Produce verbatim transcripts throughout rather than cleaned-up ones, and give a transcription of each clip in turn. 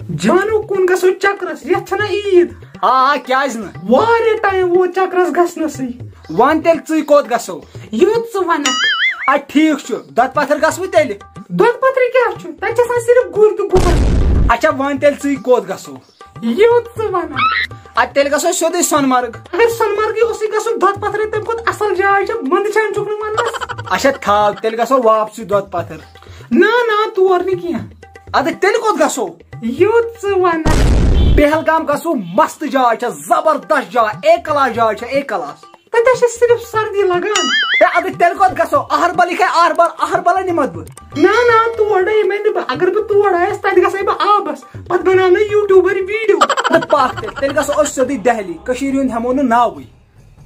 جانو کُن گژھو چکرس، یتھ چھنا عید۔ آ آ، کیازِ نہٕ؟ واریاہ ٹایم ووت چکرس گژھنسٕے۔ وَن تیٚلہِ، ژٕے کوٚت گژھو؟ یوٚت ژٕ ونکھ۔ اَدٕ ٹھیٖک چھُ، دۄدٕ پتھر گژھوٕ تیٚلہِ؟ دۄدٕ پتھرِ کیٛاہ چھُ؟ تتہِ چھِ آسان صرف گُرۍ تہٕ گُپن۔ اچھا، وَن تیٚلہِ، ژٕے کوٚت گژھو؟ یوٚت ژٕ ونکھ۔ اَدٕ تیٚلہِ گژھو سیوٚدُے سۄنہٕ مرگ۔ اگر سۄنہٕ مرگٕے اوسُے گژھُن، دۄدٕ پتھرے تمہِ کھۄتہٕ اصل جاے چھےٚ، منٛدٕ چھان چھُکھ نہٕ وننس۔ اچھا تھاو، تیٚلہِ گژھو واپسٕے دۄدٕ پتھر۔ نہ نہ، تور نہٕ کینٛہہ۔ اَدٕ تیٚلہِ کوٚت گژھو؟ یوٚت ژٕ ونکھ۔ پہلگام گژھو، مست جاے چھےٚ، زبردست جاے، اے کلاس جاے چھےٚ، اے کلاس۔ تتہِ چھِ صرف سردی لگان۔ ہے، اَدٕ تیٚلہِ کوٚت گژھو؟ اہربل، یہِ کیٛاہ اہربل؟ اہربل نِمتھ بہٕ۔ نہ نہ، تور نَے یِمے نہٕ بہٕ۔ اگر بہٕ تور آیس، تتہِ گژھے بہٕ آبس، پتہٕ بناونہٕ YouTuber video۔ اَدٕ پکھ تیٚلہِ، تیٚلہِ گژھو أسۍ سیوٚدُے دہلی، کٔشیٖرِ ہُنٛد ہٮ۪مو نہٕ ناوٕے۔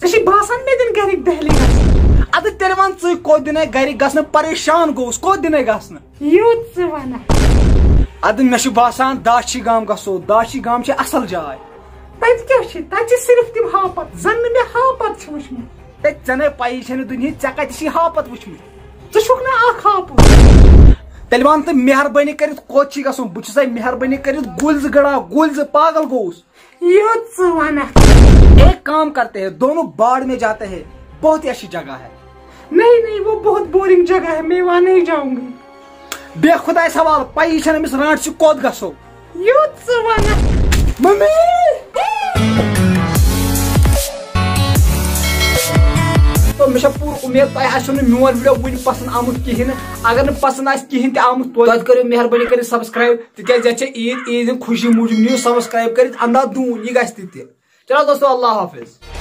ژےٚ چھِ باسان مےٚ دِن گرِکۍ دہلی گژھنہٕ؟ اَدٕ تیٚلہِ وَن ژٕے، کوٚت دِنے گرِکۍ گژھنہٕ؟ پریشان گوٚوُس، کوٚت دِنے گژھنہٕ؟ یوٚت ژٕ ونکھ۔ اَدٕ مےٚ چھُ باسان داچھی گام گژھو، داچھی گام چھِ اصل جاے۔ تتہِ کیٛاہ چھِ؟ تتہِ چھِ صرف تِم ہاپت، زن نہٕ مےٚ ہاپت چھِ وٕچھمٕتۍ۔ ہے، ژےٚ نے پَیی چھےٚ نہٕ دُنیہٕچ، ژےٚ کتہِ چھی ہاپت وٕچھمٕتۍ؟ ژٕ چھُکھ نہ اکھ ہاپُت۔ تیٚلہِ وَن تہٕ مہربٲنی کٔرِتھ کوٚت چھی گژھُن؟ بہٕ چھُسے مہربٲنی کٔرِتھ گُلۍ زٕ گڑا، گُلۍ زٕ، پاگل گوٚوُس۔ یوٚت ژٕ ونکھ۔ ایک کام کرتے ہیں، دونوں باڑ میں جاتے ہیں، بہت ہی اچھی جگہ ہے۔ نہیں نہیں، وہ بہت بورنگ جگہ ہے، میں وہاں نہیں جاؤں گی۔ بے خدایس حوالہٕ، پَیی چھَنہٕ أمِس رانٛٹھ چھِ کوٚت گژھو۔ یوٚت ژٕ ونکھ۔ ممی! تو مےٚ چھےٚ پوٗرٕ اُمید تۄہہِ آسیو نہٕ میون video وٕنہِ پسنٛد آمُت کِہیٖنۍ نہٕ۔ اگر نہٕ پسنٛد آسہِ کِہیٖنۍ تہِ آمُت توتہِ، توتہِ کٔرِو مہربٲنی کٔرِتھ subscribe، تِکیٛازِ یَتھ چھےٚ عیٖد، عیٖد ہِنٛدِ خوشی موٗجوٗب نِیِو subscribe کٔرِتھ انداز دوٗن، یہِ گژھِ تہِ تہِ۔ چلو دوستو، اللہ حافظ۔